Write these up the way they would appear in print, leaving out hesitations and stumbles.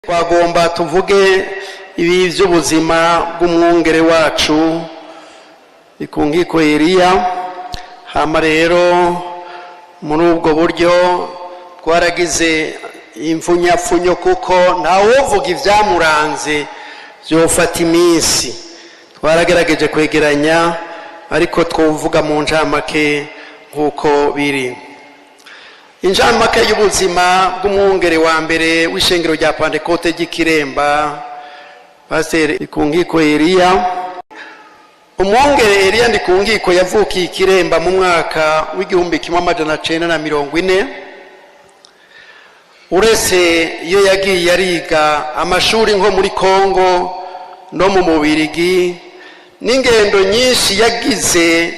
Twagomba tuvuge ibi by'ubuzima bw'umwungere wacu Ikungiko Eliya. Hama rero muri ubwo buryo twaragize imfunyapfunyo, kuko ntawovuga ibyamuranze byofata iminsi. Twaragerageje kwegeranya, ariko twuvuga mu ncamake nk'uko biri. Incamake y'ubuzima bw'umwungere wa mbere w'ishengero rya Pantekote ry'Ikiremba, Pasiteri Ikungiko Eliya. Umwungere Eliya Ndikungiko yavukiye Ikiremba mu mwaka w'1940. Uretse iyo yagiye ariga amashuri nko muri Kongo no mu Mubirigi, n'ingendo nyinshi yagize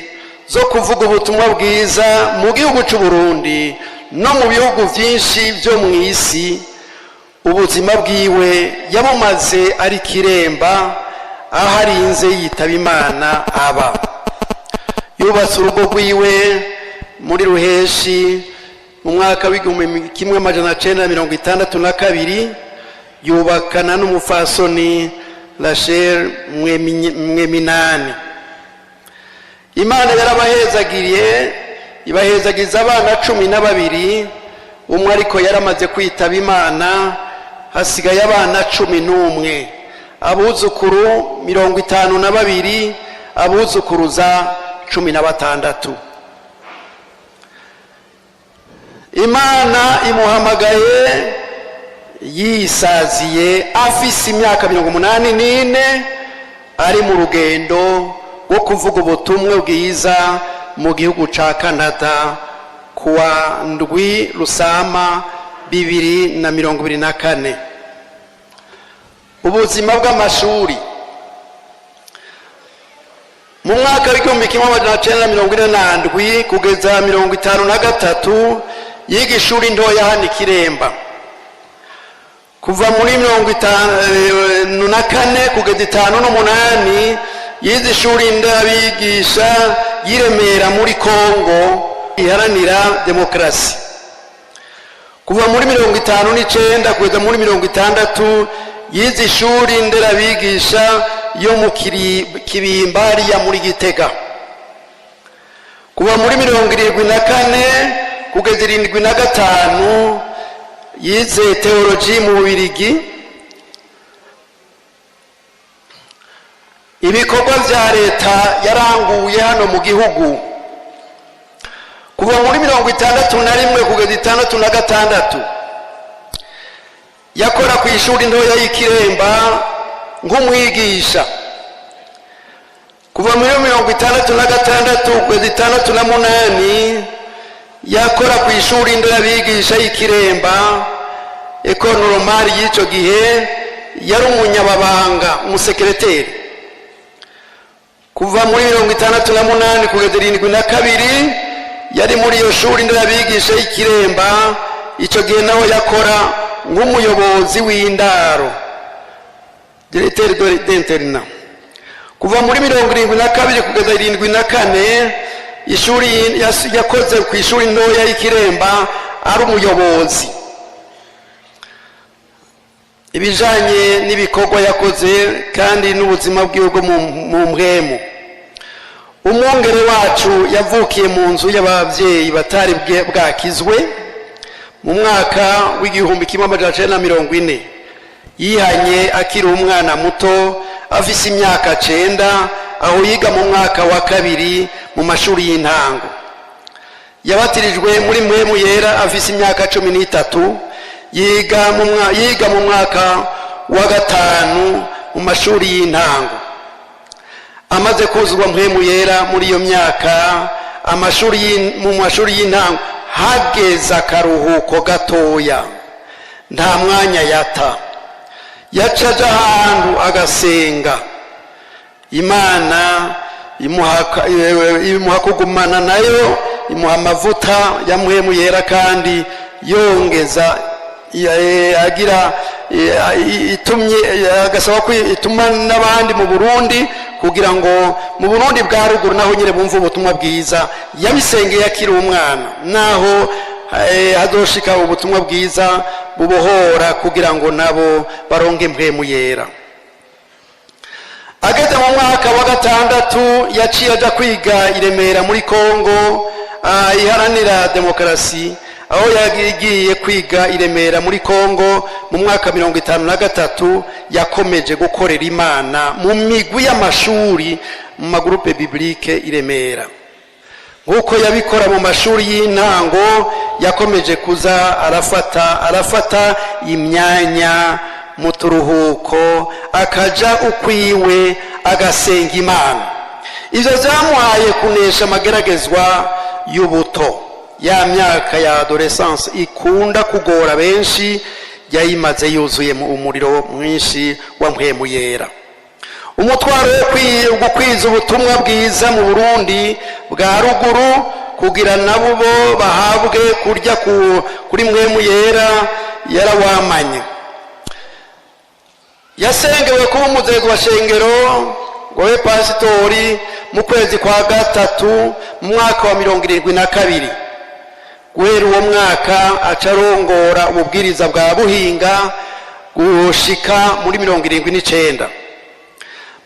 zo kuvuga ubutumwa bwiza mu gihugu cy'u Burundi no mu bihugu byinshi byo mu isi, ubuzima bwiwe yabumaze ari Kiremba, aho arinze yitaba Imana. Aba yubatse urugo rwiwe muri Ruheshi mu mwaka w'1962, yubakana n'umufasoni Rachel Mweminani. Imana yarabahezagiriye, ibahezagiza abana 12. Umwe ariko yaramaze kwitaba Imana, hasigaye abana 11, abuzukuru 52, abuzukuruza 16. Imana imuhamagaye yisaziye, afise imyaka 84, ari mu rugendo rwo kuvuga ubutumwa bwiza mu gihugu ca Canada, kuwa 7 Rusama 2024. Ubuzima bw'amashuri: mu mwaka w'1947 kugeza 53 yiga ishuri ntoya hano Ikiremba. Kuva muri 54 kugeza 58 yize ishuri ndabigisha y'Iremera muri Kongo iharanira demokarasi. Kuva muri 59 kugeza muri 60 yize ishuri nderabigisha yo mu Kibimba hariya muri Gitega. Kuva muri 74 kugeza 75 yize théologie mu Bubirigi. Ibikorwa bya leta yaranguye hano mu gihugu: kuva muri 61 kugeza 66 yakora ku ishuri ntoya y'Ikiremba nk'umwigisha. Kuva muri 66 kugeza 68 yakora ku ishuri nderabigisha y'Ikiremba, École Normale y'icyo gihe, yari umunyababanga, umusekereteri. Kuva muri 68 kugeza 72 yari muri iyo shuri nderabigisha y'Ikiremba. Icyo gihe naho yakora nk'umuyobozi w'indaro, directeur d'internat. Kuva muri 72 kugeza 74 ishuri yakoze ku ishuri ntoya y'Ikiremba ari umuyobozi. Ibijanye n'ibikorwa yakoze kandi n'ubuzima bwiwe bwo mu mpwemu: umwungere wacu yavukiye mu nzu y'ababyeyi batari bwakizwe mu mwaka w'1940. Yihanye akiri umwana muto, afise imyaka 9, aho yiga mu mwaka wa kabiri mu mashuri y'intango. Yabatirijwe muri Mpwemu Yera afise imyaka 13, yiga mu mwaka wa gatanu mu mashuri y'intango. Amaze kuzurwa Mpwemu Yera muri iyo myaka mu mashuri y'intango, hageze akaruhuko gatoya, nta mwanya yata, yaca aja ahantu agasenga. Imana imuha kugumana nayo, imuha amavuta ya Mpwemu Yera, kandi yongeza agira itumye agasaba ko ituma n'abandi mu Burundi, kugira ngo mu Burundi bwa ruguru naho nyine bumve ubutumwa bwiza. Yabisengeye akiri umwana, naho hazoshika ubutumwa bwiza bubohora, kugira ngo nabo baronke Mpwemu Yera. Ageze mu mwaka wa gatandatu, yaciye aja kwiga i Remera muri Kongo Iharanira Demokarasi. Aho yagiye kwiga i Remera muri Kongo mu mwaka 53, yakomeje gukorera Imana mu migwi y'amashuri, mu ma groupes bibliques i Remera. Nk'uko yabikora mu mashuri y'intango, yakomeje kuza arafata imyanya mu turuhuko, akaja ukwiwe agasenga Imana. Ibyo byamuhaye kunesha amageragezwa y'ubuto. Ya myaka ya adolescence ikunda kugora benshi, yayimaze yuzuye mu umuriro mwinshi wa Mpwemu Yera. Umutwaro wo gukwiza ubutumwa bwiza mu Burundi bwa Ruguru, kugira nabo bo bahabwe kurya kuri Mpwemu Yera, yarawamanye. Yasengewe kuba umuzego wa shengero ngo we pasitori mu kwezi kwa gatatu mu mwaka wa 72. Guhera uwo mwaka aca arongora ububwiriza bwa Buhinga gushika muri 79.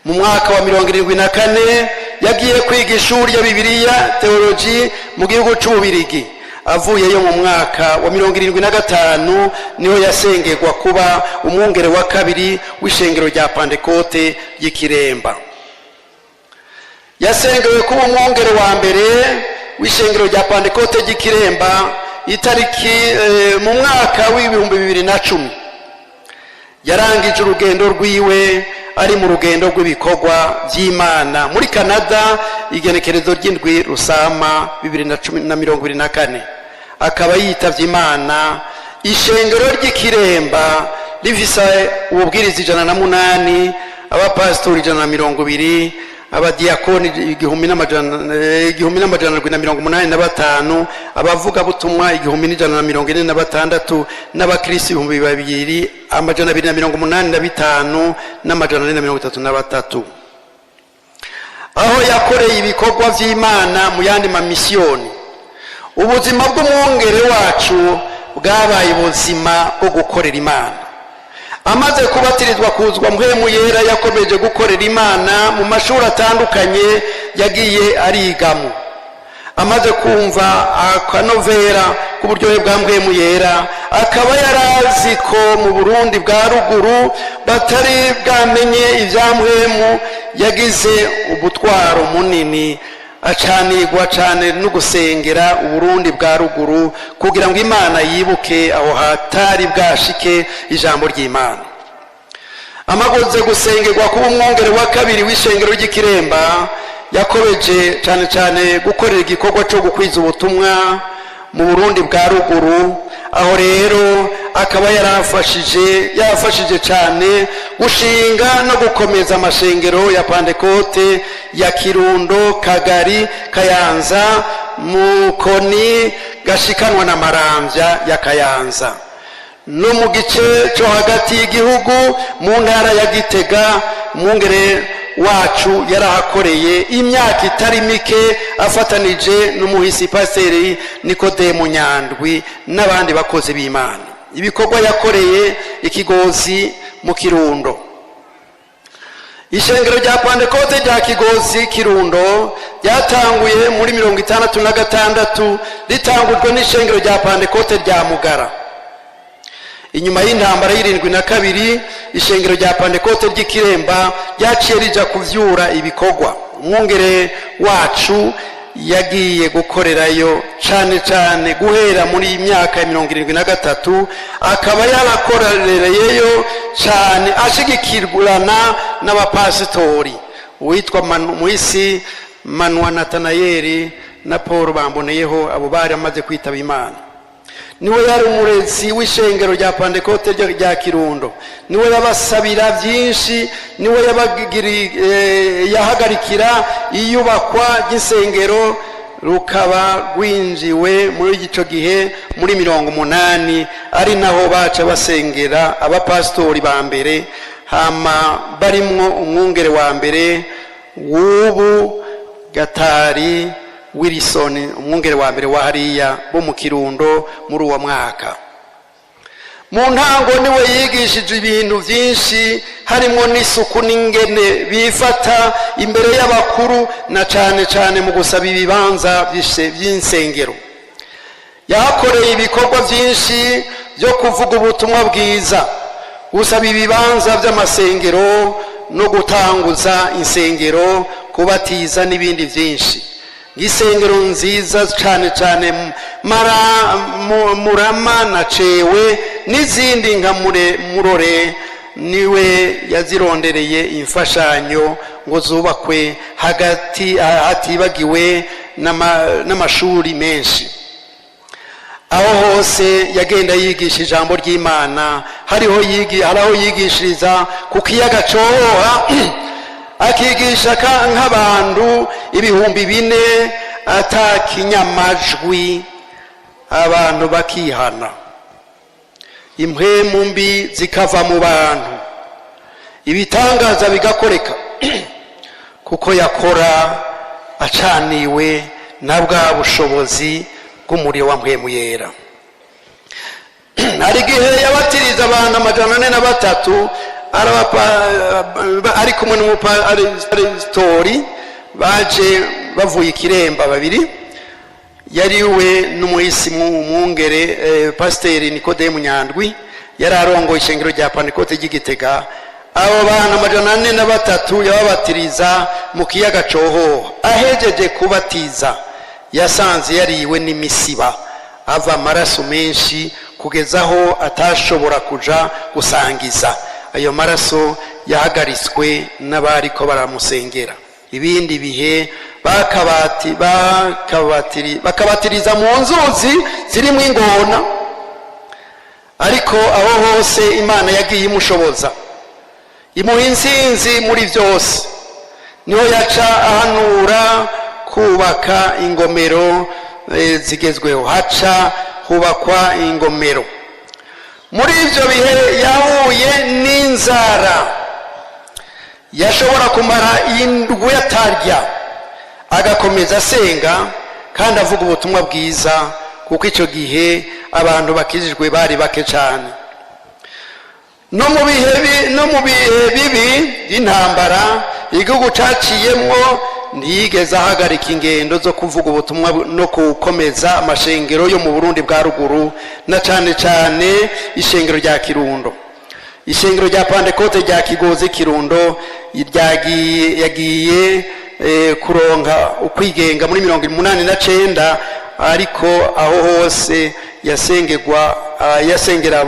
Mu mwaka wa 74 yagiye kwiga ishuri ya Bibiliya, théologie, mu gihugu c'Ububirigi. Avuyeyo mu mwaka wa 75, niho yasengerwa kuba umwungere wa kabiri w'ishengero rya Pantekote ry'Ikiremba. Yasengewe kuba umwungere wa mbere w'ishengero rya Pantekote ry'Ikiremba itariki mu mwaka w'2010. Yarangije urugendo rwiwe ari mu rugendo rw'ibikorwa by'Imana muri Canada, igenekerezo ry'indwi Rusama 2024, akaba yitavye Imana. Ishengero ry'Ikiremba rifise ububwiriza 108, abapasitori 120, abadiyakoni 1785, abavugabutumwa 1146, n'abakirisi 2285 n' 433. Aho yakoreye ibikorwa by'Imana mu yandi mamisiyoni. Ubuzima bw'umwungere wacu bwabaye ubuzima bwo gukorera Imana. Amaze kubatirizwa, kuzwa Mpwemu Yera, yakomeje gukorera Imana mu mashuri atandukanye yagiye arigamo. Amaze kumva akanovera k'uburyohe bwa Mpwemu Yera, akaba yarazi ko mu Burundi bwa Ruguru batari bwamenye ibya Mpwemu, yagize ubutwaro munini, acanigwa cyane no gusengera Uburundi bwa Ruguru, kugira ngo Imana yibuke aho hatari bwashike ijambo ry'Imana. Amaze gusengerwa kuba umwungere wa kabiri w'ishengero ry'Ikiremba, yakomeje cyane cyane gukorera igikorwa cyo gukwiza ubutumwa mu Burundi bwa Ruguru. Aho rero akaba yarafashije cyane gushinga no gukomeza amashengero ya Pantekote ya Kirundo, Kagari, Kayanza, Mukoni, Gashikanwa na Marambya ya Kayanza, no mu gice cyo hagati y'igihugu mu ntara ya Gitega. Umwungere wacu yarahakoreye imyaka itari mike, afatanije n'umuhisi Pasiteri Nikodemu Nyandwi n'abandi bakozi b'Imana. Ibikorwa yakoreye Ikigozi mu Kirundo: ishengero rya Pantekote rya Kigozi Kirundo ryatanguye muri 66, ritangujwe n'ishengero rya Pantekote rya Mugara. Inyuma y'intambara y'72, ishengero rya Pantekote ry'Ikiremba ryaciye rija kuvyura ibikorwa. Umwungere wacu yagiye gukorerayo cane cane guhera muri iyi myaka ya 73, akaba yarakorereyeyo cane ashigikirana n'abapasitori uwitwa Muhisi Manwa Natanayeli na Paul Bamboneyeho. Abo bari amaze kwitaba Imana. Niwe yari umurezi w'ishengero rya Pantekote rya Kirundo, niwe yabasabira byinshi, niwe yahagarikira iyubakwa ry'isengero, rukaba rwinjiwe muri icyo gihe muri 80, ari naho baca basengera abapasitori ba mbere, hama barimwo umwungere wa mbere w'ubu, Gatari. Wilson, umwungere wa mbere wa hariya bo mu Kirundo. Muri uwo mwaka mu ntango niwe yigishije ibintu byinshi, harimo n'isuku n'ingene bifata imbere y'abakuru, na cane cane mu gusaba ibibanza by'insengero. Yahakoreye ibikorwa byinshi byo kuvuga ubutumwa bwiza, gusaba ibibanza by'amasengero no gutanguza insengero, kubatiza n'ibindi byinshi, nk'isengero nziza cyane cyane Murama na Cewe n'izindi nka Murore. Niwe yazirondereye imfashanyo ngo zubakwe, hagati hatibagiwe n'amashuri menshi. Aho hose yagenda yigisha ijambo ry'Imana. Hariho hari aho yigishiriza ku kiyaga Cohoha, akigisha nk'abantu 4000 atakinyamajwi, abantu bakihana, impwemu mbi zikava mu bantu, ibitangaza bigakoreka, kuko yakora acaniwe na bwa bushobozi bw'umuriro wa Mpwemu Yera. Hari igihe yabatiriza abantu 403, ari kumwe n'umupasitori baje bavuye Ikiremba babiri, yari we n'umuhisi mwungere Pasiteri Nikodemu Nyandwi, yari arongoye ishengero rya Pantekote ry'Igitega. Abo bantu 403 yababatiriza mu kiyaga Cohoha. Ahejeje kubatiza, yasanze yariwe n'imisiba, ava amaraso menshi kugeza aho atashobora kuja gusangiza. Ayo maraso yahagaritswe n'abariko baramusengera. Ibindi bihe bakabatiriza mu nzuzi zirimo ingona. Ariko aho hose Imana yagiye imushoboza, imuha insinzi muri byose. Niho yaca ahanura kubaka ingomero zigezweho, haca hubakwa ingomero. Muri ibyo bihe yahuye n'inzara, yashobora kumara indwi atarya, agakomeza asenga kandi avuga ubutumwa bwiza, kuko icyo gihe abantu bakijijwe bari bake cyane. No mu bihe bibi by'intambara igihugu caciyemwo, ntiyigeze ahagarika ingendo zo kuvuga ubutumwa no gukomeza amashengero yo mu Burundi bwa ruguru, na cyane cyane ishengero rya Kirundo. Ishengero rya Pantekote rya Kigozi Kirundo yagiye kuronka ukwigenga muri 89. Ariko aho hose yasengerwa, yasengera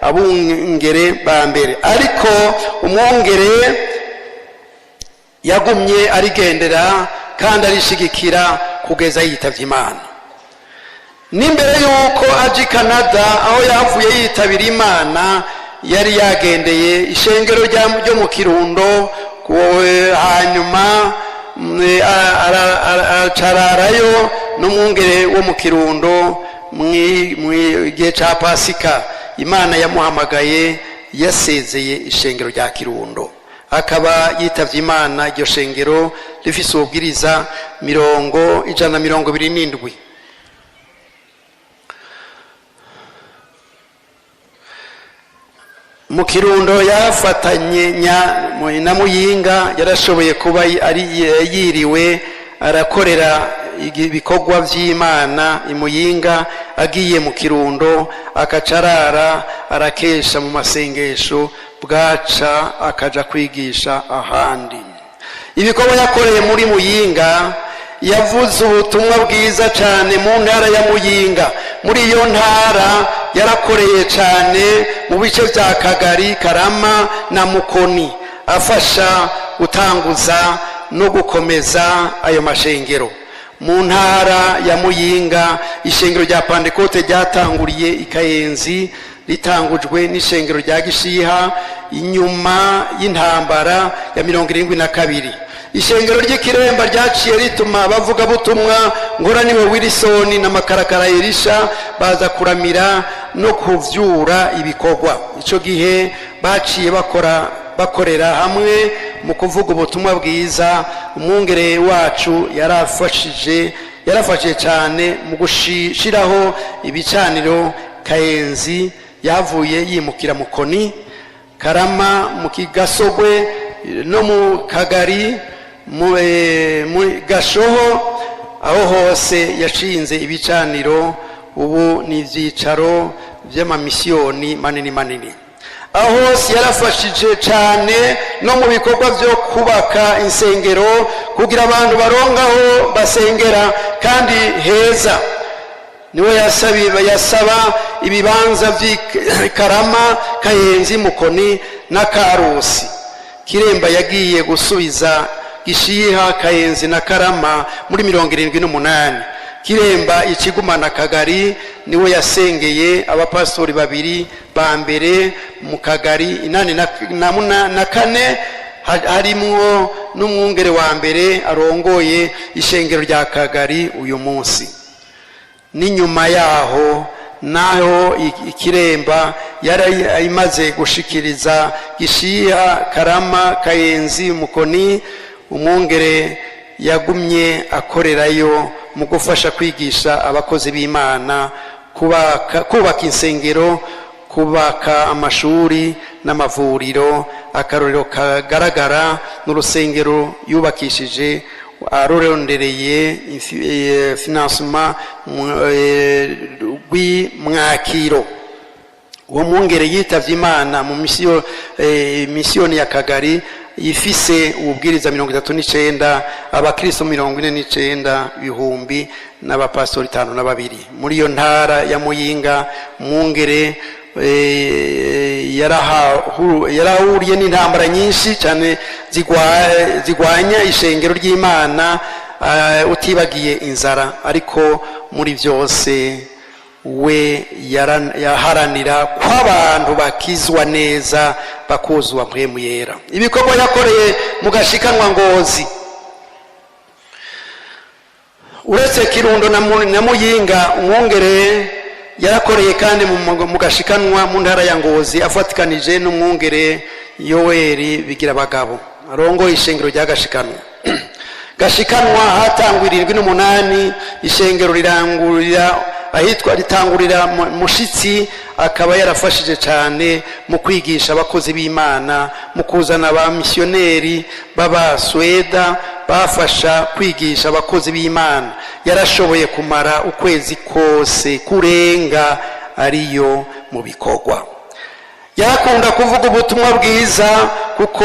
abungere ba mbere, ariko umwungere yagumye arigendera kandi arishigikira kugeza yitavye Imana. N'imbere y'uko aja i Canada, aho yavuye yitabira Imana, yari yagendeye ishengero ryo mu Kirundo, hanyuma acararayo n'umwungere wo mu Kirundo mu gihe cya Pasika. Imana yamuhamagaye yasezeye ishengero rya Kirundo, akaba yitavye Imana iryo shengero rifise ububwiriza 127. Mu Kirundo yafatanye na Muyinga, yarashoboye kuba ari yiriwe arakorera ibikorwa by'Imana i Muyinga, agiye mu Kirundo akacarara, arakesha mu masengesho, bwaca akaja kwigisha ahandi. Ibikorwa yakoreye muri Muyinga: yavuze ubutumwa bwiza cyane mu ntara ya Muyinga. Muri iyo ntara yarakoreye cyane mu bice bya Kagari, Karama na Mukoni, afasha gutanguza no gukomeza ayo mashengero. Mu ntara ya Muyinga, ishengero rya Pantekote ryatanguriye i Kayenzi, ritangujwe n'ishengero rya Gishiha inyuma y'intambara ya 72. Ishengero ry'Ikiremba ryaciye rituma abavugabutumwa Ngoraniwe Wilson na Makarakara Elisha baza kuramira no kuvyura ibikorwa. Ico gihe baciye bakora bakorera hamwe. Mu kuvuga ubutumwa bwiza, umwungere wacu yarafashije cyane mu gushiraho ibicaniro Kayenzi. Yavuye yimukira Mukoni, Karama, mu Kigasogwe no mu Kagari, mu Gashoho. Aho hose yashinze ibicaniro, ubu ni ibyicaro by'amamisiyoni manini manini. Aho hose yarafashije cyane no mu bikorwa byo kubaka insengero kugira abantu barongaho basengera kandi heza. Niwe yasaba ibibanza by'i Karama, Kayenzi, Mukoni na Karusi. Kiremba yagiye gusubiza Gishiha, Kayenzi na Karama muri 78. Kiremba ikigumana Kagari. Niwe yasengeye abapasitori babiri ba mbere mu Kagari 84, harimwo n'umwungere wa mbere arongoye ishengero rya Kagari uyu munsi. N'inyuma yaho naho Ikiremba yari imaze gushikiriza Gishiha, Karama, Kayenzi, Mukoni, umwungere yagumye akorerayo mu gufasha kwigisha abakozi b'Imana kubaka insengero, kubaka amashuri n'amavuriro. Akarorero kagaragara n'urusengero yubakishije arondereye financement rw'Imwakiro. Uwo mwungere yitavye Imana mu misiyoni ya Kagari ifise ububwiriza 39, abakristo 49 bihumbi n'abapasitori 52 muri iyo ntara ya Muyinga. Mwungere yarahuriye n'intambara nyinshi cyane zigwanya ishengero ry'Imana, utibagiye inzara. Ariko muri byose we yaharanira ko abantu bakizwa neza, bakuzwa Mpwemu Yera. Ibikorwa yakoreye mu Gashikanwa Ngozi: uretse Kirundo na Muyinga, umwungere yarakoreye kandi mu Gashikanwa mu ntara ya Ngozi, afatikanije n'umwungere Yoweri Bigira Abagabo arongoye ishengero rya Gashikanwa. Gashikanwa hatangwa 78, ishengero rirangurira ahitwa ritangurira Mushitsi. Akaba yarafashije cyane mu kwigisha abakozi b'Imana, mu kuzana ba misiyoneri b'Abasweda bafasha kwigisha abakozi b'Imana. Yarashoboye kumara ukwezi kose kurenga ariyo mu bikorwa. Yarakunda kuvuga ubutumwa bwiza kuko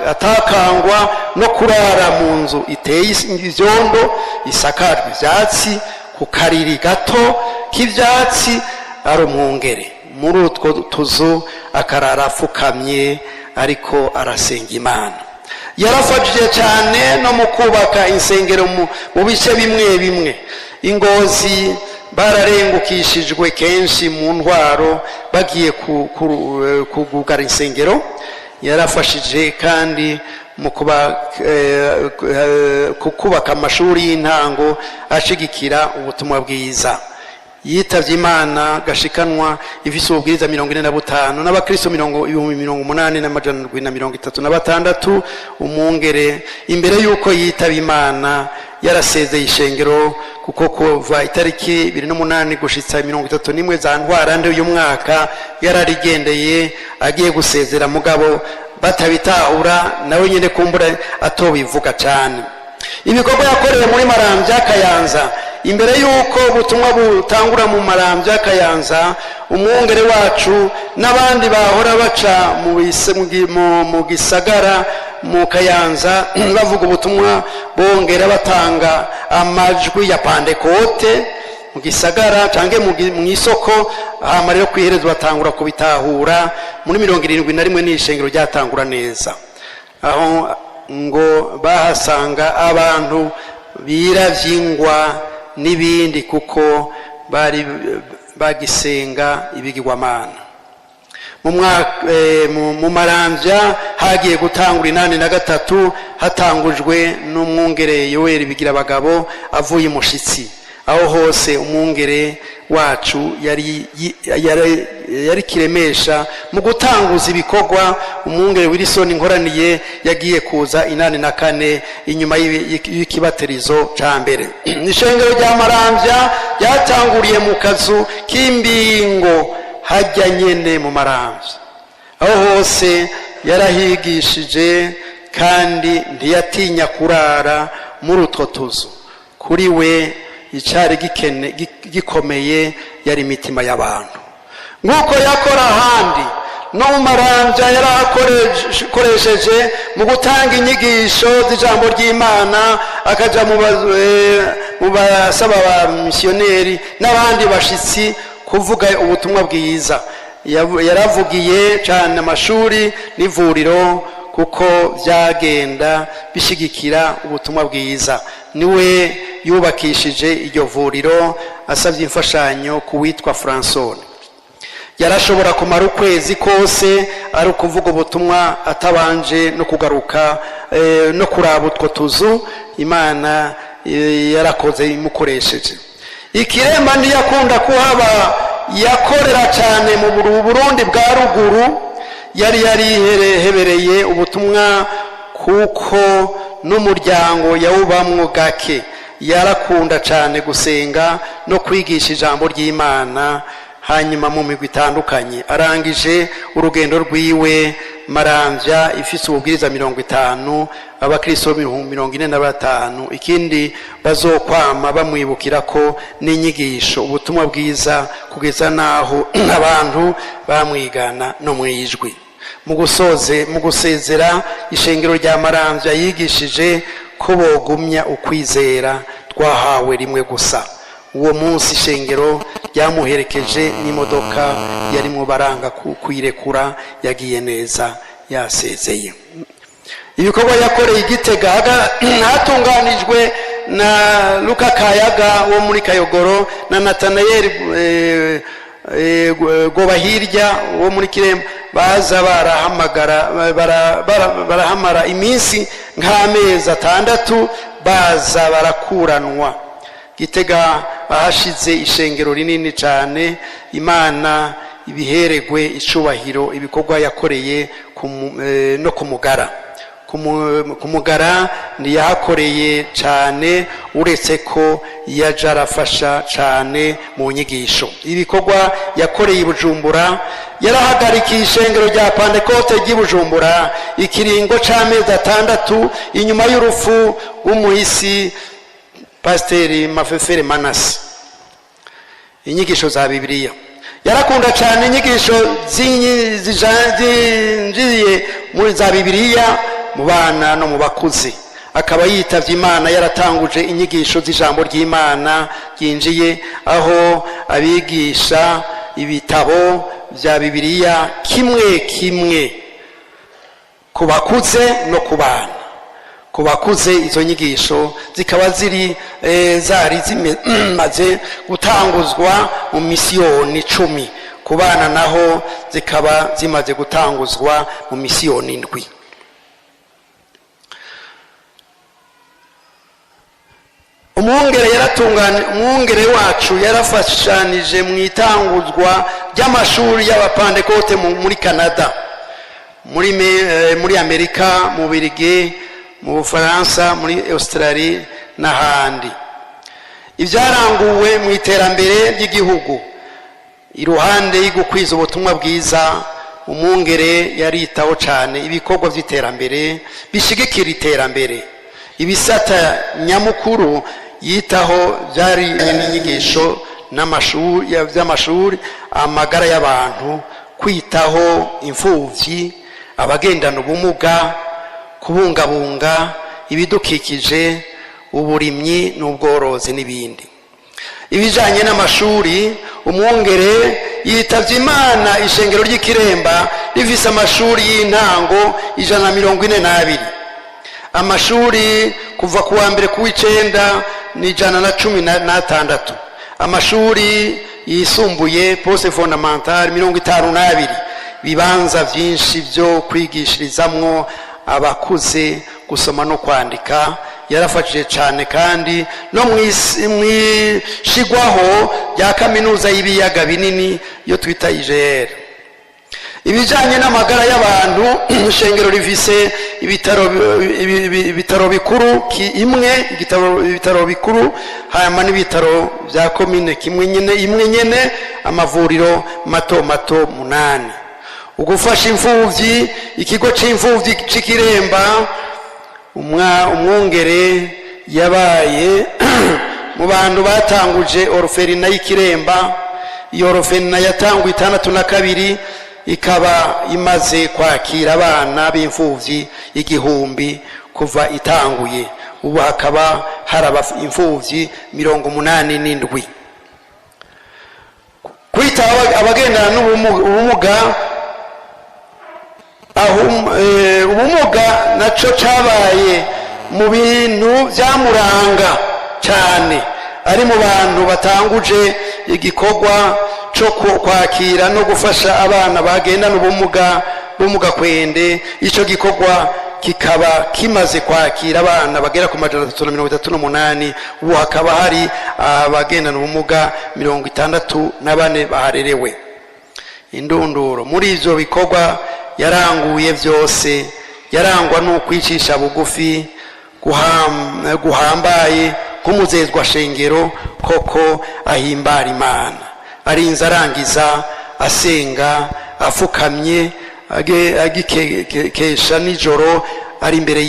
atakangwa no kurara mu nzu iteye ibyondo, isakajwe ibyatsi, ku kariri gato k'ibyatsi, ari umwungere. Muri utwo tuzu akarara apfukamye ariko arasenga Imana. Yarafashije cyane no mu kubaka insengero mu bice bimwe bimwe. Ingozi bararengukishijwe kenshi mu ntwaro bagiye kugugara insengero. Yarafashije kandi mu kubaka amashuri y'intango, ashigikira ubutumwa bwiza. Yitabye Imana Gashikanwa ifise ububwiriza 45 n'abakristo 80736. Umwungere imbere y'uko yitaba Imana yarasezeye ishengero, kuko kuva itariki 28 gushitsa 31 za Ntwarante uyu mwaka yararigendeye agiye gusezera, mugabo batabitahura, nawe nyine kumbura atobivuga cyane. Ibikorwa yakorewe muri Marambya, Kayanza: imbere y'uko ubutumwa butangura mu Marambya, Kayanza, umwungere wacu n'abandi bahora baca mu gisagara mu Kayanza bavuga ubutumwa, bongera batanga amajwi ya pandekote mu gisagara cyangwa mu isoko. Hama rero ku iherezo batangura kubitahura muri 71, n'ishengero ryatangura neza. Aho ngo bahasanga abantu biravyingwa n'ibindi, kuko bari bagisenga ibigirwamana. Mu Maramvya hagiye gutangura 83, hatangujwe n'umwungere Yoweri Bigira Abagabo avuye Imushitsi. Aho hose umwungere Wacu yari kiremesha mu gutanguza ibikorwa. Umwungere Wilson Nkoraniye yagiye kuza 84 inyuma y'ikibatirizo ca mbere. Ishengero rya Maramvya ryatanguriye mu kazu k'imbingo hajya nyene mu Maramvya. Aho hose yarahigishije kandi ntiyatinya kurara muri utwo tuzu. Kuri we icari gikomeye yari imitima y'abantu. Nk'uko yakora ahandi, no mu Maramvya yarahakoresheje mu gutanga inyigisho z'ijambo ry'Imana, akaja mu basaba ba misiyoneri n'abandi bashitsi kuvuga ubutumwa bwiza. Yaravugiye cyane amashuri n'ivuriro kuko byagenda bishyigikira ubutumwa bwiza. Niwe yubakishije iryo vuriro asabye imfashanyo ku witwa Fransone. Yarashobora kumara ukwezi kose ari ukuvuga ubutumwa atabanje no kugaruka no kuraba utwo tuzu. Imana yarakoze imukoresheje. Ikiremba ntiyakunda kuhaba, yakorera cyane mu Burundi bwa ruguru. Yari yarihebereye ubutumwa kuko n'umuryango yawubamwo gake. Yarakunda cyane gusenga no kwigisha ijambo ry'Imana hanyuma mu migwi itandukanye. Arangije urugendo rwiwe, Maramvya ifise ububwiriza 50, abakristo 45,000. Ikindi bazokwama bamwibukira ko n'inyigisho, ubutumwa bwiza, kugeza n'aho abantu bamwigana no mu ijwi. Mu gusezera ishengero rya Maramvya, yigishije ko bogumya ukwizera twahawe rimwe gusa. Uwo munsi ishengero ryamuherekeje n'imodoka yarimo, baranga kuyirekura. Yagiye neza yasezeye. Ibikorwa yakoreye Igitega hatunganijwe na Luka Kayaga wo muri Kayogoro na Natanayeli Gobahirya wo muri Kiremba. Baza barahamagara barahamara iminsi nk'amezi 6, baza barakuranwa. Gitega ahashize ishengero rinini cyane. Imana ibiheregwe icubahiro. Ibikorwa yakoreye no kumugara, kumugara ntiyahakoreye cyane, uretse ko yaje arafasha cyane mu nyigisho. Ibikorwa yakoreye i Bujumbura: yarahagarikiye ishengero rya Pantekote ry'i Bujumbura ikiringo c'amezi 6 inyuma y'urupfu rw'umuhisi Pasiteri Mafefere Manasi. Inyigisho za Bibiliya: yarakunda cyane inyigisho zinjiye muri za Bibiliya mu bana no mu bakuze. Akaba yitavye Imana yaratanguje inyigisho z'ijambo ry'Imana ryinjiye, aho abigisha ibitabo bya Bibiliya kimwe kimwe ku bakuze no ku bana. Ku bakuze izo nyigisho zikaba ziri zari zimaze gutanguzwa mu misiyoni 10, ku bana naho zikaba zimaze gutanguzwa mu misiyoni 7. Umwungere wacu yarafashanije mu itanguzwa ry'amashuri y'Abapantekote muri Canada, muri Amerika, mu Birigi, mu Bufaransa, muri Australie n'ahandi. Ibyaranguwe mu iterambere ry'igihugu: iruhande y'ugukwiza ubutumwa bwiza, umwungere yaritaho cyane ibikorwa by'iterambere bishyigikira iterambere. Ibisata nyamukuru yitaho byari n'inyigisho by'amashuri, amagara y'abantu, kwitaho imfubyi, abagendana ubumuga, kubungabunga ibidukikije, uburimyi n'ubworozi n'ibindi. Ibijyanye n'amashuri: umwungere yitabye Imana ishengero ry'Ikiremba rifise amashuri y'intango 142, amashuri kuva ku wa mbere ku w'icenda ni 116, amashuri yisumbuye poste fondamentale 52, ibibanza byinshi byo kwigishirizamwo abakuze gusoma no kwandika. Yarafashije cyane kandi no mu ishigwaho rya Kaminuza y'Ibiyaga Binini yo twita IGR. Ibijyanye n'amagara y'abantu, ishengero rifise ibitaro bikuru imwe, ibitaro bikuru, hanyuma n'ibitaro bya komine kimwe nyine, imwe nyine, amavuriro mato mato munani. Ugufasha imfubyi, ikigo c'imfubyi c'Ikiremba, umwungere yabaye mu bantu batanguje orphelinat y'Ikiremba. Iyo orphelinat yatanguye 62, ikaba imaze kwakira abana b'imfubyi 1000 kuva itanguye. Ubu hakaba hari imfubyi 87. Kwita abagendana n'ubumuga, ubumuga naco cabaye mu bintu byamuranga cyane. Ari mu bantu batanguje igikorwa cyo kwakira no gufasha abana bagendana ubumuga bumuga kwende. Icyo gikorwa kikaba kimaze kwakira abana bagera ku 338. Ubu hakaba hari abagendana ubumuga 64 baharerewe. Indunduro, muri ibyo bikorwa yaranguye byose, yarangwa n'ukwicisha bugufi guhambaye nk'umuzezwa shengero koko ahimbara Imana. Arinze arangiza asenga afukamye, agikesha nijoro, ari imbere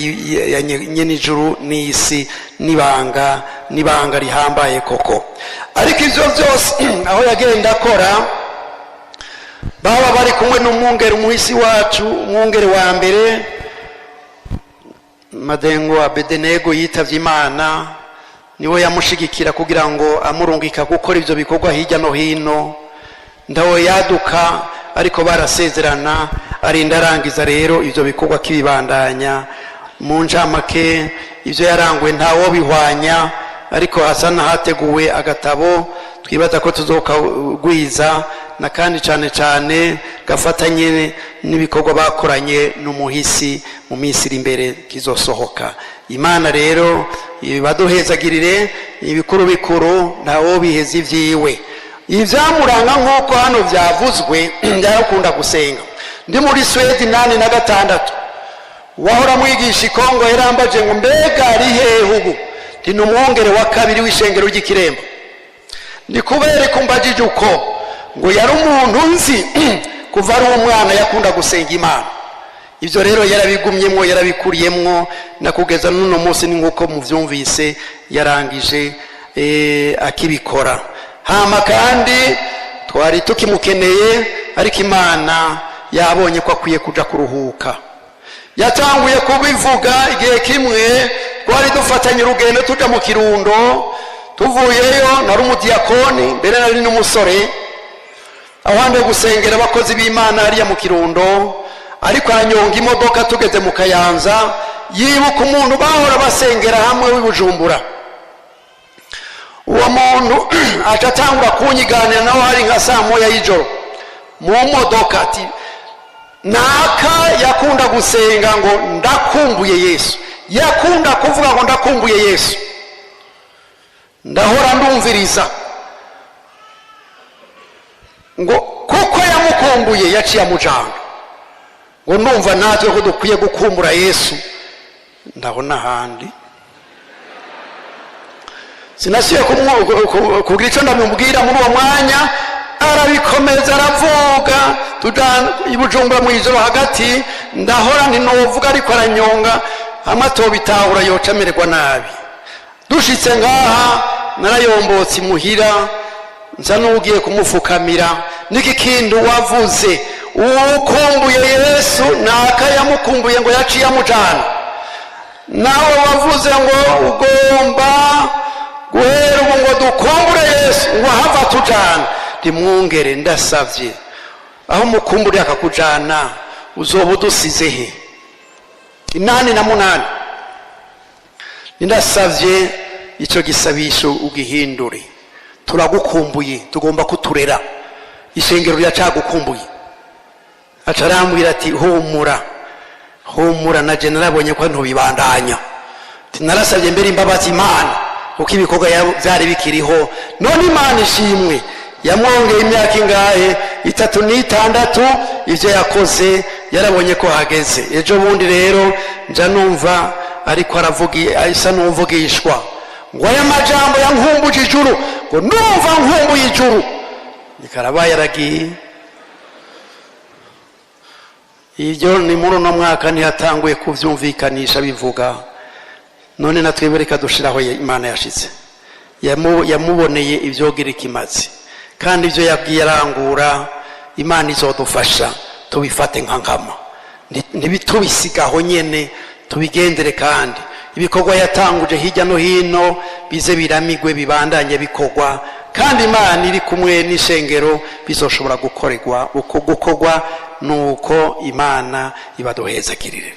ya nyenijuru n'isi. N'ibanga, n'ibanga rihambaye koko. Ariko ibyo byose aho yagenda akora, baba bari kumwe n'umwungeri, umuhisi wacu, umwungeri wa mbere Madengo Abedenego yitavye Imana, niwe yamushigikira kugira ngo amurungika gukora ibyo bikorwa hirya no hino. Ndawe yaduka, ariko barasezerana, arinda arangiza rero ibyo bikorwa kibibandanya. Mu ncamake, ibyo yaranguwe ntawo bihwanya, ariko hasa n'ahateguwe agatabo twibaza ko tuzokagwiza na kandi cyane cyane gafatanye n'ibikorwa bakoranye n'umuhisi mu minsi iri imbere kizosohoka. Imana rero baduhezagirire. Ibikuru bikuru, ntawo biheza ibyiwe, ibyamuranga nk'uko hano byavuzwe. Yarakunda gusenga. Ndi muri Swedi 86, wahora mwigisha ikongo yarambaje ngo: "Mbega ari hehe ubu?" Ndi ni umwungere wa kabiri w'ishengero ry'Ikiremba. Ndi kubera ko mbajije uko, ngo yari umuntu nzi kuva ari umwana, yakunda gusenga Imana. Ibyo rero yarabigumyemwo, yarabikuriyemwo na kugeza n'uno munsi, ni nk'uko mubyumvise, yarangije akibikora. Hama kandi twari tukimukeneye, ariko Imana yabonye ko akwiye kuja kuruhuka. Yatanguye kubivuga igihe kimwe twari dufatanye urugendo tuja mu Kirundo, tuvuyeyo. Nari umudiyakoni mbere, nari n'umusore, aho handi gusengera abakozi b'Imana hariya mu Kirundo. Ariko aranyonga imodoka, tugeze mu Kayanza, yibuka umuntu bahora basengera hamwe w'i Bujumbura. Uwo muntu aca atangura kunyiganira nawe, hari nka saa 1 y'ijoro mu modoka, ati: "Naka yakunda gusenga ngo ndakumbuye Yesu, yakunda kuvuga ngo ndakumbuye Yesu." Ndahora ndumviriza ngo kuko yamukumbuye yaciye amujanga, ngo ndumva natwe ko dukwiye gukumbura Yesu. Ndabona ahandi sinasubiye kugira icyo ndamubwira muri uwo mwanya. Arabikomeza, aravuga, tuja i Bujumbura mu ijoro hagati. Ndahora ntinovuga, ariko aranyonga hamwe atobitahura yoca amererwa nabi. Dushitse ngaha, narayombotse imuhira, nsa n'ugiye kumufukamira. Niki kintu wavuze, ukumbuye Yesu, naka yamukumbuye ngo yaciye amujana. Nawe wavuze ngo ugomba guhera ubu ngo dukumbure Yesu, ngo ahava tujana. Rimwungere, ndasabye, aho mukumburiye akakujana, uzoba udusize he? 88, ndasabye icyo gisabisho ugihindure. Turagukumbuye, tugomba kuturera, ishengero riracagukumbuye. Aca arambwira ati: "Humura, humura, na je narabonye ko ntubibandanya." Narasabye mbere imbabazi Imana kuko ibikorwa byari bikiriho. None Imana ishimwe, yamwongeye imyaka ingahe? 36. Ibyo yakoze yarabonye ko hageze. Ejo bundi rero nja numva ariko aravuga, asa n'uvugishwa, ngo aya majambo yankumbuje ijuru, ngo numva nkumbuye ijuru. Ikarabaye yaragiye. Ibyo ni muri uno mwaka ntiyatanguye kubyumvikanisha bivuga. None natwe reka dushiraho Imana yashize. Yamuboneye ibyogira ikimazi, kandi ibyo yabwiye arangura. Imana izodufasha tubifate nka nkama, ntibitubisigaho nyene, tubigendere. Kandi ibikorwa yatanguje hirya no hino bize biramigwe, bibandanye bikorwa, kandi Imana iri kumwe n'ishengero bizoshobora gukorerwa uko gukorwa. Nuko Imana ibaduhezagirire.